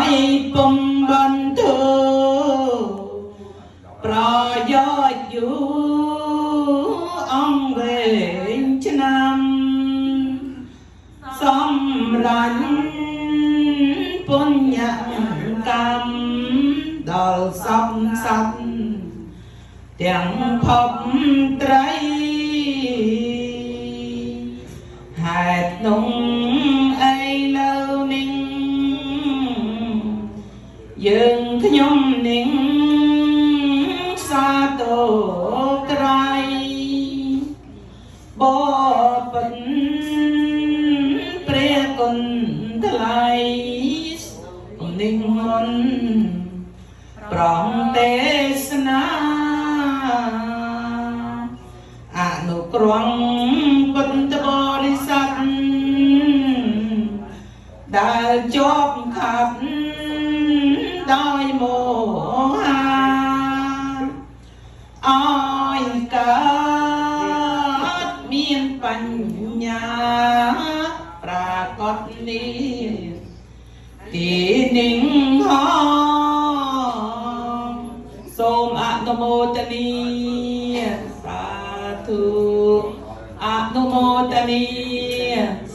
យពុំបន្ទោប្រយោជន៍យូរអង្គវែងឆ្នាំសំរាញ់ពុញ្ញកម្មដល់សពសត្វទាំងភពត្រីហេតុនងអីលើនេះយើងខ្ញុំនឹងសាទរត្រៃបបិទ្ធព្រះគុណថ្លៃនឹងមុនប្រងទេសនាអនុគ្រោះពុទ្ធបរិស័ទដែលជាប់ខាត់ដោយមោហាឲ្យកើតមានបញ្ញាប្រាកដនេះទីនឹងហងសូមអនុមោទនីសាធុអនុមោទនី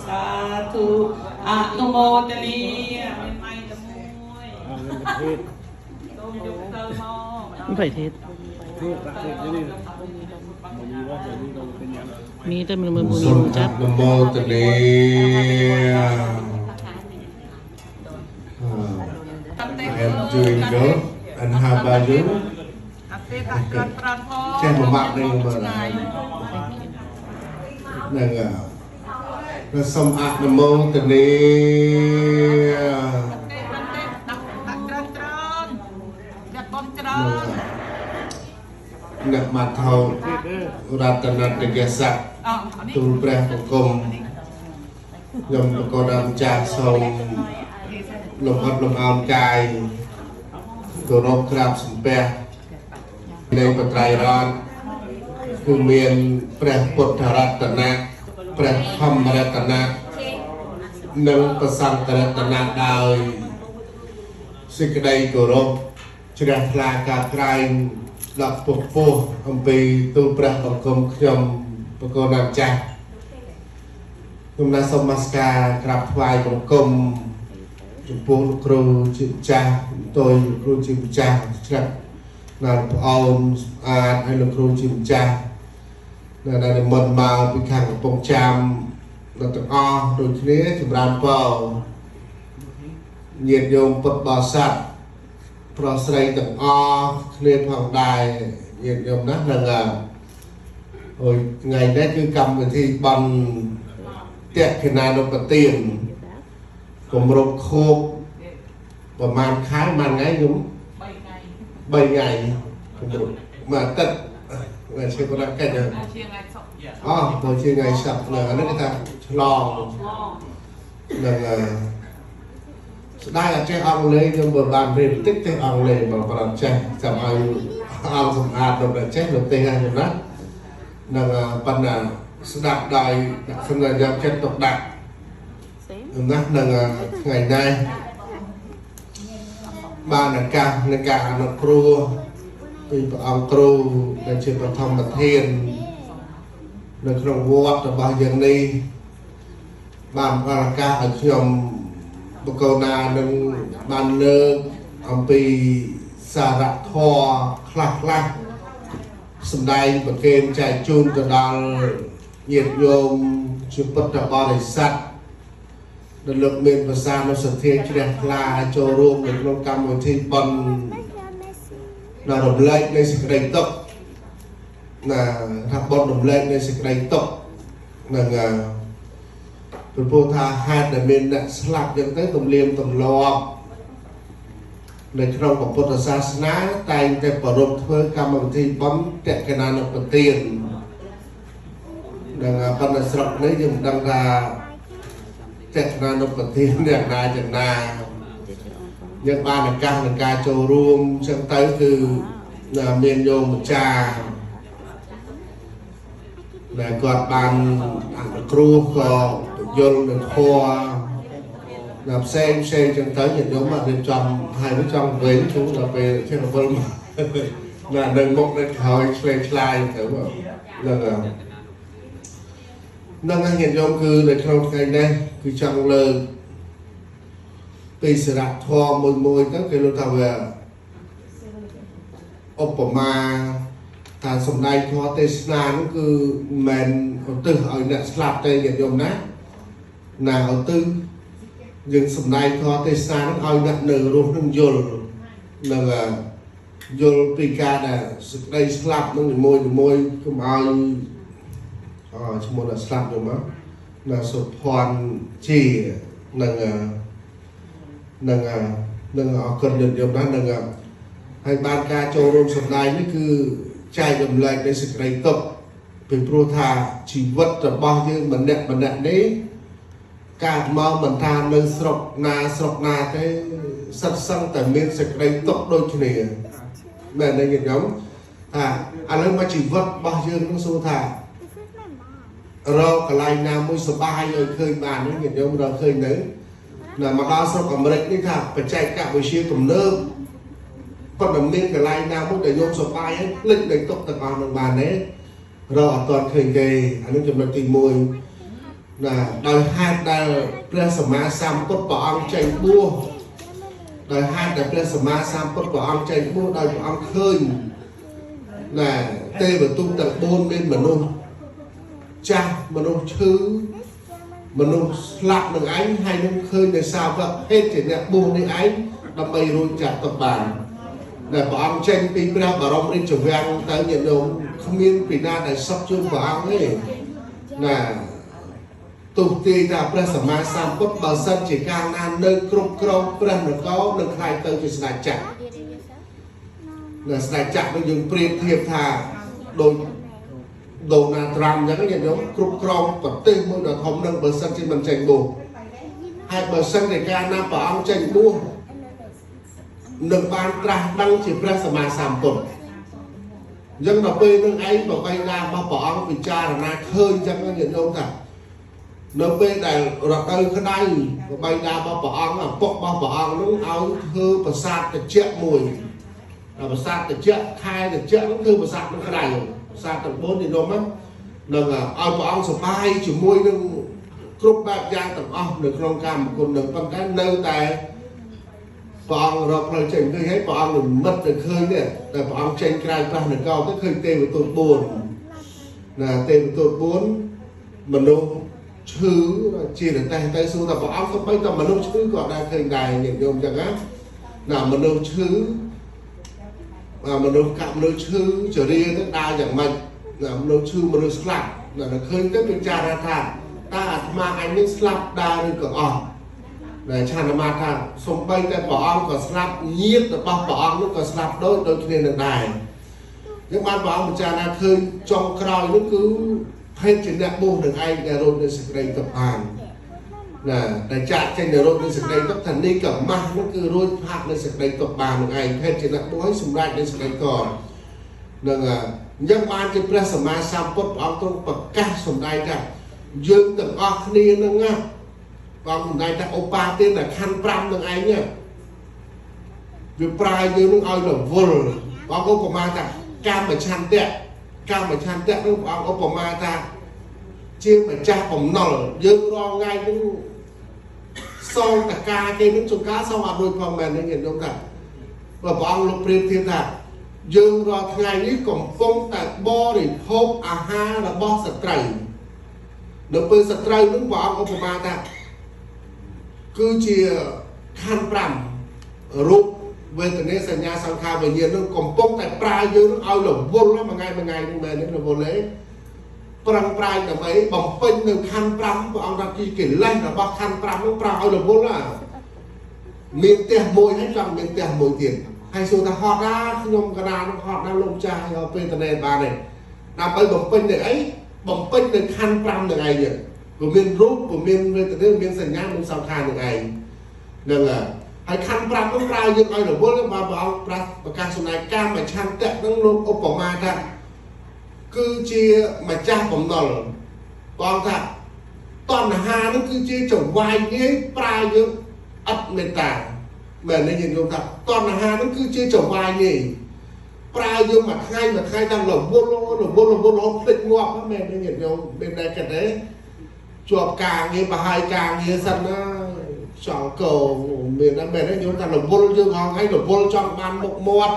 សាធុអនុមោទនីមានម៉ៃតែមួយ เทศ សូមយកទៅមក ไม่ใส่เทศ เทศประเทศนี่มันมีว่าเดี๋ยวนี้เราเป็นยัง มีแต่มันมือมือ សូមអ จับ នុមោទនា I am doing good and how about you? អត់ទេដាក់ក្រាន់ប្រាន់ផង ចេះមួយម៉ាត់នឹងមើលហ្នឹងហើយសូមអនុមោទនា ទេបានទេដាក់ដាក់ច្រើនច្រើនដាក់បំច្រើន អ្នកមកថោរតនតយស័ក្តិ អនេះ ទូលព្រះបង្គំខ្ញុំប្រកបដល់ម្ចាស់សូមលំអត់លំអោនកាយគោរពក្រាបសំពះនៃបត្រៃរតន៍គឺមានព្រះពុទ្ធរតនៈព្រះធម្មរតនៈនិងព្រះសង្ឃរតនៈដោយសេចក្តីគោរពជ្រះថ្លាការក្រែងដល់ពុះពោះអំពីទូលព្រះបង្គំខ្ញុំប្រកបដល់ម្ចាស់ខ្ញុំណាសូមនមស្ការក្រាបថ្វាយបង្គំចំពោះលោកគ្រូជាម្ចាស់តយលោកគ្រូជាម្ចាស់ជ្រះណាស់ប្អូនស្អាតហើយលោកគ្រូជាម្ចាស់នៅដែលនិមន្តមកពីខាងកំពង់ចាមដល់ទាំងអស់ដូចគ្នាចម្រើនពរញាតិញោមពុទ្ធបរិស័ទប្រុសស្រីទាំងអស់គ្នាផងដែរញាតិញោមណាស់នឹងអូយថ្ងៃនេះគឺកម្មវិធីបន់តេខិណានុបទានគម្រប់ខួបប្រហែលខែប្រហែលថ្ងៃខ្ញុំ 3ថ្ងៃ 3ថ្ងៃគម្រប់មួយអាទិត្យមួយជាប្រកិច្ច ជាថ្ងៃសុក្រ អូមកជាថ្ងៃសប្តាហ៍អានេះគេថាឆ្លងនឹងស្ដាយអត់ចេះអង់គ្លេសខ្ញុំបើបានរៀនតិចចេះអង់គ្លេសបើប្រអត់ចេះចាំឲ្យអង្គសម្អាតដល់ចេះលោកទេហ្នឹងណានឹងប៉ុន្តែស្ដាប់ដោយដាក់សម្រាប់យកចិត្តទុកដាក់ណានឹងថ្ងៃនេះបានឱកាសនៃការអនុគ្រោះពីព្រះអង្គគ្រូដែលជាប្រធមប្រធាននៅក្នុងវត្តរបស់យើងនេះបានផ្ដល់ឱកាសឲ្យខ្ញុំបកូណានឹងបានលើកអំពីសារៈធម៌ខ្លះខ្លះសម្ដែងប្រកេនចែកជូនទៅដល់ញាតិញោមជាពុទ្ធបរិស័ទដែលលោកមានប្រសានុសទ្ធាជ្រះថ្លាចូលរួមនៅក្នុងកម្មវិធីបុណ្យដល់រំលែកនៃសេចក្តីទុក្ខណាថាបុណ្យរំលែកនៃសេចក្តីទុក្ខនឹងព្រោះថាហេតុដែលមានអ្នកស្លាប់ចឹងទៅទំនៀមទម្លាប់នៅក្នុងពុទ្ធសាសនាតែងតែប្រារព្ធធ្វើកម្មវិធីបុណ្យតក្កណានុបទាននឹងប៉ុន្តែស្រុកនេះយើងមិនដឹងថាតក្កណានុបទានយ៉ាងណាយ៉ាងណាយើងបានឱកាសក្នុងការចូលរួមចឹងទៅគឺមានយោមម្ចាស់ដែលគាត់បានអនុគ្រោះក៏ពយល់នៅធម៌ ណាផ្សេងផ្សេងចឹងទៅញាតិញោមមករៀបចំហើយនោះចង់វិញជូនដល់ពេលចេះវិលមកណានៅមុខនៅក្រោយឆ្លេងឆ្លាយទៅហ្នឹងហើយហ្នឹងហើយញាតិញោមគឺនៅក្នុងថ្ងៃនេះគឺចង់លើកពីសារៈធម៌មួយមួយទៅគេលោកថាវាឧបមាថាសម្ដែងធម៌ទេសនានោះគឺមិនឧទ្ទិសឲ្យអ្នកស្លាប់ទេញាតិញោមណាណាឧទ្ទិសយើងសម្ដែងធម៌ទេសនានោះឲ្យអ្នកនៅរស់នឹងយល់នឹងយល់ពីការដែលសេចក្តីស្លាប់នឹងមួយមួយកុំឲ្យអឈ្មោះអ្នកស្លាប់យកមកណាសុភ័ណ្ឌជានឹងនឹងនឹងអរគុណញាតិញោមណានឹងហើយបានការចូលរួមសម្ដែងនេះគឺចែករំលែកនៃសេចក្តីទុក្ខពីព្រោះថាជីវិតរបស់យើងម្នាក់ម្នាក់នេះកើតមកមិនថានៅស្រុកណាស្រុកណាទេសិតសឹងតែមានសេចក្តីទុក្ខដូចគ្នាមែនទេញាតិញោមថាឥឡូវមកជីវិតរបស់យើងនឹងសួរថារកកន្លែងណាមួយសប្បាយឲ្យឃើញបាននេះញាតិញោមរកឃើញនៅណាមកដល់ស្រុកអាមេរិកនេះថាបច្ចេកវិទ្យាទំនើបប៉ុន្តែមានកន្លែងណាមួយដែលញោមសប្បាយហើយភ្លេចនៅទុក្ខទាំងអស់នឹងបានទេរកអត់ទាន់ឃើញទេអានេះចំណុចទី1ណាដោយហេតុដែលព្រះសម្មាសម្ពុទ្ធព្រះអង្គចេញបួសដោយហេតុដែលព្រះសម្មាសម្ពុទ្ធព្រះអង្គចេញបួសដោយព្រះអង្គឃើញណាទេវទូតទាំង4មានមនុស្សចាស់មនុស្សឈឺមនុស្សស្លាប់នឹងឯងហើយនឹងឃើញនៅសាវកភេទជាអ្នកបួសនេះឯងដើម្បីរួចចាក់ទុកបានដែលព្រះអង្គចេញពីព្រះបរមរាជវាំងទៅញាតិញោមគ្មានពីណាដែលសុខជូនព្រះអង្គទេណាទោះទេថាព្រះសម្មាសម្ពុទ្ធបើសិនជាកាលណានៅគ្រប់គ្រងព្រះនគរនឹងក្លាយទៅជាស្ដេចចក្រណាស្ដេចចក្រនឹងយើងប្រៀបធៀបថាដូចដូណាល់ត្រាំអញ្ចឹងញាតិញោមគ្រប់គ្រងប្រទេសមួយដ៏ធំនឹងបើសិនជាមិនចេញបួសហើយបើសិនជាកាលណាព្រះអង្គចេញបួសនឹងបានត្រាស់ដឹងជាព្រះសម្មាសម្ពុទ្ធអញ្ចឹងដល់ពេលនឹងឯងប្របីដារបស់ព្រះអង្គពិចារណាឃើញអញ្ចឹងញាតិញោមថានៅពេលដែលរដូវក្តៅប្របីដារបស់ព្រះអង្គឪពុករបស់ព្រះអង្គនឹងឲ្យធ្វើប្រាសាទត្រជាក់មួយដល់ប្រាសាទត្រជាក់ខែត្រជាក់នឹងធ្វើប្រាសាទនឹងក្តៅប្រាសាទទាំង4នេះនំហ្នឹងនឹងឲ្យព្រះអង្គសប្បាយជាមួយនឹងគ្រប់បែបយ៉ាងទាំងអស់នៅក្នុងកម្មគុណនឹងប៉ុន្តែនៅតែព្រះអង្គរកផ្លូវចេញឃើញហើយព្រះអង្គនិមិត្តទៅឃើញនេះតែព្រះអង្គចេញក្រៅព្រះនគរទៅឃើញទេវទូត4ណាទេវទូត4មនុស្សឈឺជារទេះទៅសួរថាព្រះអង្គសូម្បីតែមនុស្សឈឺក៏ដែរឃើញដែរញាតិញោមអញ្ចឹងណាណាមនុស្សឈឺមនុស្សកាប់មនុស្សឈឺចរិយាទៅដើរយ៉ាងម៉េចណាមនុស្សឈឺមនុស្សស្លាប់ណាឃើញទៅពិចារណាថាតើអាត្មាអញនេះស្លាប់ដើរឬក៏អស់ដែលឆានមាថាសំបីតែព្រះអង្គក៏ស្លាប់ញាតិរបស់ព្រះអង្គនោះក៏ស្លាប់ដូចដូចគ្នានឹងដែរយើងបានព្រះអង្គពិចារណាឃើញចុងក្រោយនោះគឺភេទជាអ្នកបួសនឹងឯងដែលរត់នៅសេចក្តីទុក្ខបានណាដែលចាក់ចេញនៅរត់នៅសេចក្តីទុក្ខថានេះក៏ម៉ាស់នោះគឺរួចផាត់នៅសេចក្តីទុក្ខបាននឹងឯងភេទជាអ្នកបួសឲ្យសម្រេចនៅសេចក្តីកនឹងអញ្ចឹងបានជាព្រះសម្មាសម្ពុទ្ធព្រះអង្គទ្រង់ប្រកាសសម្ដែងថាយើងទាំងអស់គ្នានឹងណាបងសម្ដែងថាឧបាទានខណ្ឌ5នឹងឯងវាប្រើយើងនឹងឲ្យរវល់បងឧបមាថាកាមឆន្ទៈកាមឆន្ទៈនឹងព្រះអង្គឧបមាថាជាម្ចាស់បំណុលយើងរាល់ថ្ងៃនឹងសងតកាគេនឹងចង្ការសងអត់រួចផងមែនទេញាតិញោមថាបើព្រះអង្គលោកប្រៀបធៀបថាយើងរាល់ថ្ងៃនេះកំពុងតែបរិភោគអាហាររបស់សត្រូវនៅពេលសត្រូវនឹងព្រះអង្គឧបមាថាគឺជាខណ្ឌ5រូបវេទនាសញ្ញាសង្ខារវិញ្ញាណនឹងកំពុងតែប្រើយើងនឹងឲ្យរវល់មួយថ្ងៃមួយថ្ងៃនឹងមែនទេរវល់ទេប្រឹងប្រែងដើម្បីបំពេញនៅខណ្ឌ5ព្រះអង្គថាជាកិលេសរបស់ខណ្ឌ5នឹងប្រើឲ្យរវល់ណាមានផ្ទះមួយហើយចង់មានផ្ទះមួយទៀតហើយសួរថាហត់ណាខ្ញុំកណានឹងហត់ណាលោកចាស់យកពេលតនេបានទេដើម្បីបំពេញនៅអីបំពេញនៅខណ្ឌ5នឹងឯងទៀតព្រោះមានរូបព្រោះមានវេទនាមានសញ្ញាមានសង្ខារនឹងឯងនឹងហើយខណ្ឌ5នោះប្រើយើងឲ្យរវល់បើព្រះអង្គប្រាប្រកាសសម្ដែងកាមឆន្ទៈនឹងលោកឧបមាថាគឺជាម្ចាស់បំណុលព្រះអង្គថាតណ្ហានឹងគឺជាចង្វាយងាយប្រើយើង អត់មេត្តាមែនទេញាតិញោមថាតណ្ហាហ្នឹងគឺជាចវាយនេះប្រើយើងមួយថ្ងៃមួយថ្ងៃតាមរវល់រវល់រវល់រហូតភ្លេចងាប់ហ្នឹងមែនទេញាតិញោមមានដែរគិតទេជាប់ការងារប្រហើយការងារសិនណាចង់កោមានដែរមែនទេញោមថារវល់យើងហងថ្ងៃរវល់ចង់បានមុខមាត់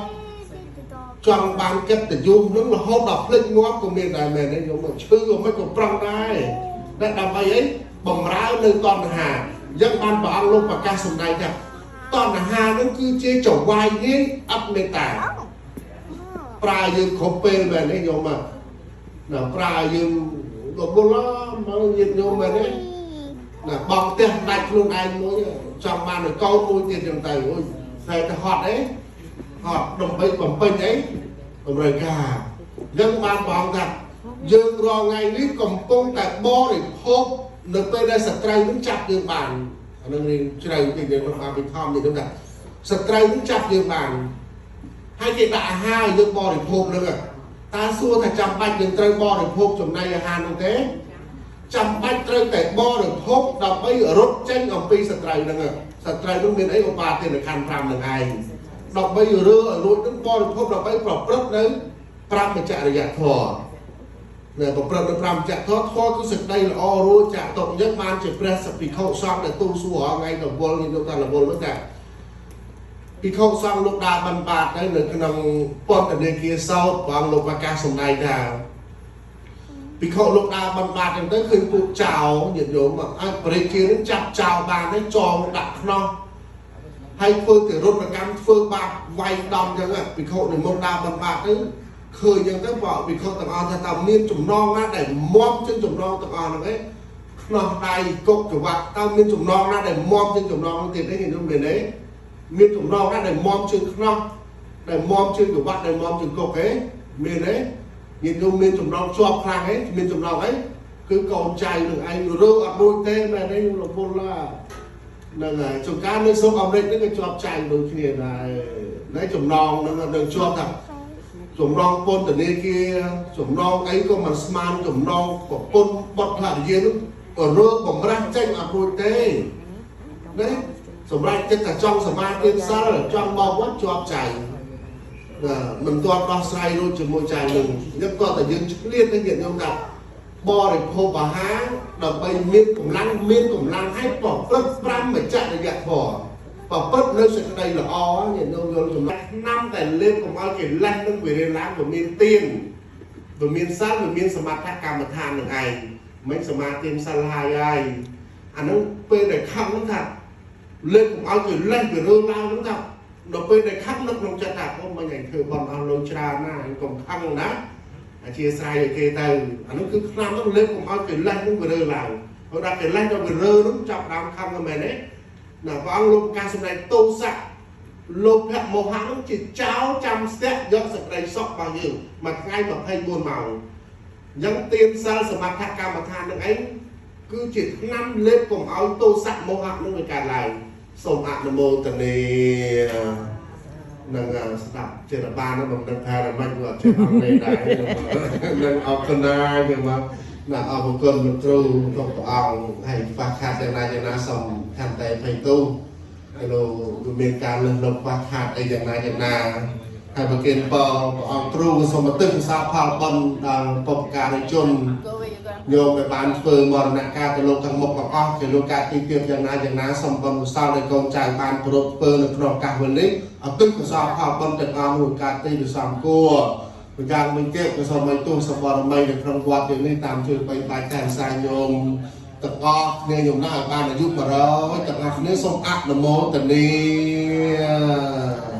ចង់បានកិត្តិយសនឹងរហូតដល់ភ្លេចងាប់ក៏មានដែរមែនទេញោមឈឺក៏មិនក៏ប្រឹងដែរតែដើម្បីអីបំរើនៅតណ្ហាអញ្ចឹងបានព្រះអង្គលោកប្រកាសសម្ដែងថាតណ្ហានឹងគឺជាចវាយងាយអត់មេត្តាប្រើយើងគ្រប់ពេលមែនទេញោមណាប្រើយើងរវល់មកញាតិញោមមែនទេណាបងផ្ទះដាច់ខ្លួនឯងមួយចង់បានឲ្យកូនមួយទៀតចឹងទៅអូយតែទៅហត់អីហត់ដើម្បីបំពេញអីតម្រូវការអញ្ចឹងបានបងថាយើងរាល់ថ្ងៃនេះកំពុងតែបរិភោគនៅពេលដែលសត្រូវនឹងចាប់យើងបានអានឹងរៀងជ្រៅតិចយើងមិនបានពីធំនេះថាសត្រូវនឹងចាប់យើងបានហើយគេដាក់អាហារឲ្យយើងបរិភោគនឹងតើសួរថាចាំបាច់យើងត្រូវបរិភោគចំណីអាហារនោះទេចាំបាច់ត្រូវតែបរិភោគដើម្បីរត់ចេញអំពីសត្រូវហ្នឹងសត្រូវនោះមានអីឧបាទានខណ្ឌ5នឹងឯងដើម្បីរើឲ្យរួចនឹងបរិភោគដើម្បីប្រព្រឹត្តនៅព្រហ្មចរិយធម៌នៅប្រព្រឹត្តនៅព្រហ្មចរិយធម៌ធម៌គឺសេចក្តីល្អរួចចាក់ទុកអញ្ចឹងបានជាព្រះសភិក្ខុសង្ឃដែលទូលសួររាល់ថ្ងៃទៅវល់នេះលោកតារវល់នោះថាភិក្ខុសង្ឃលោកដើរបានបាតទៅនៅក្នុងពន្ធនាគារសោតព្រះអង្គលោកប្រកាសសម្ដែងថាភិក្ខុលោកដើរបានបាតចឹងទៅឃើញពួកចៅញាតិញោមឲ្យព្រះជានឹងចាប់ចៅបានទៅចងដាក់ខ្នោះហើយធ្វើទរណកម្មធ្វើបាបវាយដំចឹងភិក្ខុនិមន្តដើរបានបាតទៅឃើញចឹងទៅបើភិក្ខុទាំងអស់ថាតើមានចំណងណាដែលមមជាងចំណងទាំងអស់ហ្នឹងឯងខ្នោះដៃគុកច្រវាក់តើមានចំណងណាដែលមមជាងចំណងហ្នឹងទៀតទេញាតិញោមមានទេមានចំណងណាដែលមមជាងខ្នោះដែលមមជាងច្រវាក់ដែលមមជាងគុកទេមានទេញាតិញោមមានចំណងជាប់ខ្លាំងទេមានចំណងអីគឺកូនចៅនឹងឯងរើអត់រួចទេមែនទេខ្ញុំរវល់ឡាហ្នឹងហើយជួនកាលនៅស្រុកអាមេរិកហ្នឹងក៏ជាប់ចៅដូចគ្នាដែរណែចំណងហ្នឹងនឹងជាប់ថាចំណងពន្ធនាគារចំណងអីក៏មិនស្មានចំណងប្រពន្ធបុត្រភរិយានោះក៏រើបំរាស់ចេញអត់រួចទេណាសម្រាប់ចិត្តតែចង់សមាធិសិលចង់មកវត្តជាប់ចៅណាមិនទាន់ដោះស្រាយរួចជាមួយចៅនឹងអញ្ចឹងក៏តែយើងឆ្លៀតទៅញាតិញោមថាបរិភោគអាហារដើម្បីមានកម្លាំងមានកម្លាំងឲ្យប្រព្រឹត្តព្រហ្មចរិយធម៌ប្រព្រឹត្តនៅសេចក្តីល្អញាតិញោមយល់ចំណែកឆ្នាំតែលេបកុំឲ្យគេលេះនឹងវិរិយឡើងវាមានទៀនវាមានសិលវាមានសមថកម្មដ្ឋាននឹងឯងមិនសមាធិសិលហើយហើយអានឹងពេលដែលខំហ្នឹងថាលេបកុំឲ្យគេលេះវារើឡើងហ្នឹងថាដល់ពេលដែលខំនឹកក្នុងចិត្តថាអូមិញឯងធ្វើបន់អស់លុយច្រើនណាស់ឯងកុំខឹងណាអធិស្ឋានឲ្យគេទៅអានោះគឺឆ្នាំហ្នឹងលេបកុំឲ្យគេលេះហ្នឹងវារើឡើងព្រោះដល់គេលេះដល់វារើហ្នឹងចាប់ដើមខំហ្នឹងមែនទេណាព្រះអង្គលោកប្រកាសសម្ដែងទោសៈលោភៈមោហៈហ្នឹងជាចោលចាំស្ទាក់យកសេចក្តីសុខរបស់យើងមួយថ្ងៃ24ម៉ោងអញ្ចឹងទានសិលសមថកម្មដ្ឋានហ្នឹងឯងគឺជាឆ្នាំលេបកុំឲ្យទោសៈមោហៈហ្នឹងវាកើតឡើងសូមអនុមោទនានឹងស្ដាប់ចេតបានហ្នឹងមិនដឹងថាមិនគាត់ចេះអង់គ្លេសដែរនឹងអរគុណដែរយើងមកណាអរគុណលោកគ្រូគ្រប់ព្រះអង្គហើយខ្វះខាតយ៉ាងណាយ៉ាងណាសូមខន្តីភ័យទោសហើយលោកវាមានការលឹះលប់ខ្វះខាតអីយ៉ាងណាយ៉ាងណាហើយប្រគិនពរព្រះអង្គគ្រូក៏សូមឧទ្ទិសកុសលផលបុណ្យដល់បុព្វការីជន ញោមដែលបានធ្វើមរណកាលទៅលោកខាងមុខទាំងអស់ជាលោកការទីទៀតយ៉ាងណាយ៉ាងណាសូមបុណ្យកុសលដែលកូនចៅបានប្រពធ្វើនៅក្នុងឱកាសវិញនេះឧទ្ទិសកុសលផលបុណ្យទាំងអស់នោះការទីវិសំគួរម្យ៉ាងវិញទៀតក៏សូមឲ្យទោសបរមីនៅក្នុងវត្តយើងនេះតាមជួយបីបាច់ថែមសាញោមទាំងអស់គ្នាញោមណាឲ្យបានអាយុ100ទាំងអស់គ្នាសូមអនុមោទនា។